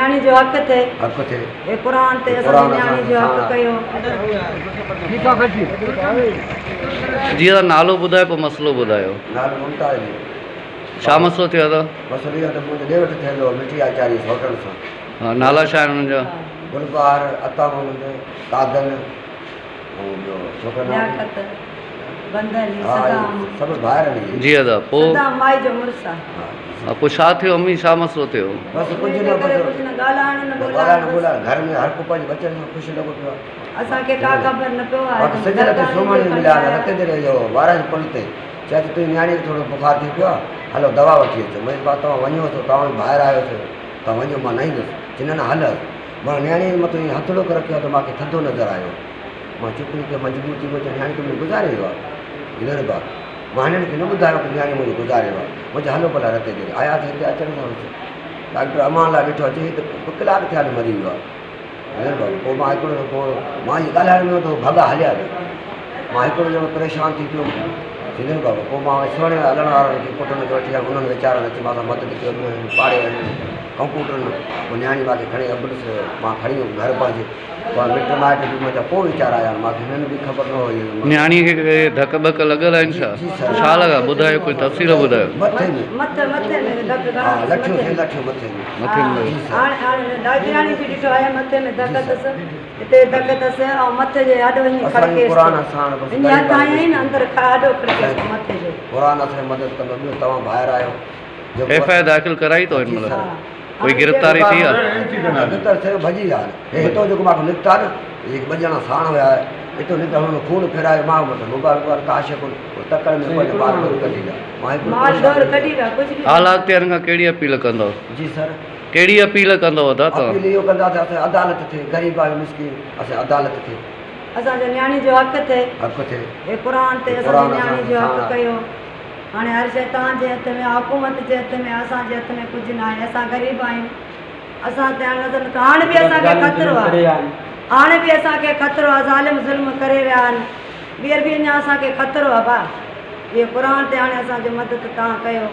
نياڻي جو حق ٿئي. حق ٿئي. هي قرآن تي اسان جي نياڻي جو حق ڪيو. جي ادا نالو ٻڌايو پوء مسئلو ٻڌايو. نالو ممتاز علي. ڇا مسئلو ٿيو ادا؟ مسئلو اهو ته منهنجو ڏي وٺ ٿيل هو مٺي آچاري سئوٽن سان. ها نالا ڇا آهن انهن جا؟ گل بهار، عطا محمد، قادن ۽ ٻيو ڇوڪرو نام. لياقت، بندر علي، ها صدام. سڀ ڀائر آهن اهي. جي ادا پوء؟ صدام مائي جو مڙس آهي. ها ها پوء ڇا ٿيو امي ڇا مسئلو ٿيو؟ بس ڪجهه نه بس ڪجهه نه ڳالهائڻ نه ڳالهائڻ نه ٻولائڻ گهر ۾ هر ڪو پنهنجي ٻچن سان خوش لڳو پيو آهي. اسان کي ڪا خبر نه پيو آهي. باقي سج تي سومهڻي مليا آهن رتي دري جو وارهه جي پل تي. چيائين ته تنهنجي نياڻيء کي ٿورو بخار ٿي پيو آهي، هلو دوا وٺي اچو. مون چيو، توهان وڃو ٿو، توهان به ڀائر آهيو ٿو، توهان وڃو، مان نه ايندس. چيائين، نه نه هل هل. مان نياڻيء جي مٿو ائين هٿڙو ڪري رکيو ته مان کي ٿڌو نظر آيو. مان چپ ٿي پيو، مجبور ٿي مون چيو، نياڻي ته منهنجي گذاري ويو آهي. هينئر به مان هنن کي نه ٻڌايو ته نياڻي منهنجي گذاري ويو آهي. مون چيو، هلو ڀلا رتي دير. آياسين هتي اچڻ سان ڊاڪٽر امان الله ڏٺو، چيائين، هي ته ٻه ڪلاڪ ٿيا آهن مري ويو آهي. هينئر بابا پوء مان هڪڙو دفعو مان ائين ڳالهائڻ ۾ ته ڀڳا هليا ويا مان هڪڙو ڄڻو پريشان ٿي پيو هينئر بابا پوء مان سهڻي هلڻ وارن کي پٽن کي وٺي آيم انهن ويچارن اچي مان سان مدد ڪئي پاڙي وارن ڪمپوٽرن پوء نياڻي مان کي کڻي ايمبولينس مان کڻي ويم گهر پنهنجي پوء مٽ مائٽ به منهنجا پوء ويچارا آيا مان کي هنن به خبر نه هئي نياڻي کي ڪي ڌڪ ٻڪ لڳل آهن ڇا جي سر ڇا لڳا ٻڌايو ڪجهه تفصيل ٻڌايو مٿي ۾ مٿي مٿي ۾ ڌڪ گهڻا ها لٺيون ٿي لٺيون مٿي ۾ مٿي ۾ جي سر هاڻي هاڻي ڏاڏياڻي به ڏٺو آهي مٿي ۾ ڌڪ اٿس هتي ڌڪ اٿس ۽ مٿي جي هڏ وڃي اسان جو کڙڪيس قرآن اسان بس ٿو غريب هٿ آهيون آيائين نه اندر هڏو کڙڪيس ٿو مٿي جو قرآن اسان جي مدد ڪندو ٻيو توهان ڀائر آهيو جيڪو ايف I R داخل ڪرائي اٿو هن جي مهل سر ڪوئي گرفتاري ٿي آهي گرفتار ٿيو ڀڄي ويا هي هتو جيڪو مان نڪتا نه جيڪي ٻه ڄڻا ساڻ هيا هتو نڪتا هن خون ڦيرايو مان وٽ موبائل ووبائل ڪا شيء ڪونه پوء تڪڙ ۾ پنهنجو ٻار ٻور ڪڍي ويا مان هڪڙو مال پريشان ڍور ٿي ڪڍي ويا ڪجهه به اعليٰ اختيارين کان ڪهڙي اپيل ڪندؤ؟ جي سر. ڪهڙي اپيل ڪندؤ ادا توهان؟ اپيل اهو ڪنداسين اسان عدالت ٿئي غريب آهيون مسڪين اسان عدالت ٿئي. اسان جو نياڻي جو حق ٿئي. حق ٿئي. هي قرآن تي اسان جي نياڻي جو حق ڪيو. هاڻي هر شيء توهان جي هٿ ۾ آهي حڪومت جي هٿ ۾ آهي اسان جي هٿ ۾ ڪجهه ناهي اسان غريب آهيون اسان تي هاڻي نظر نٿو هاڻي به اسان کي خطرو آهي هاڻي به اسان کي خطرو آهي ظالم ظلم ڪري ويا آهن ٻيهر به اڃا اسان کي خطرو آهي ڀاء اهو قرآن تي هاڻي اسان جو مدد توهان ڪيو.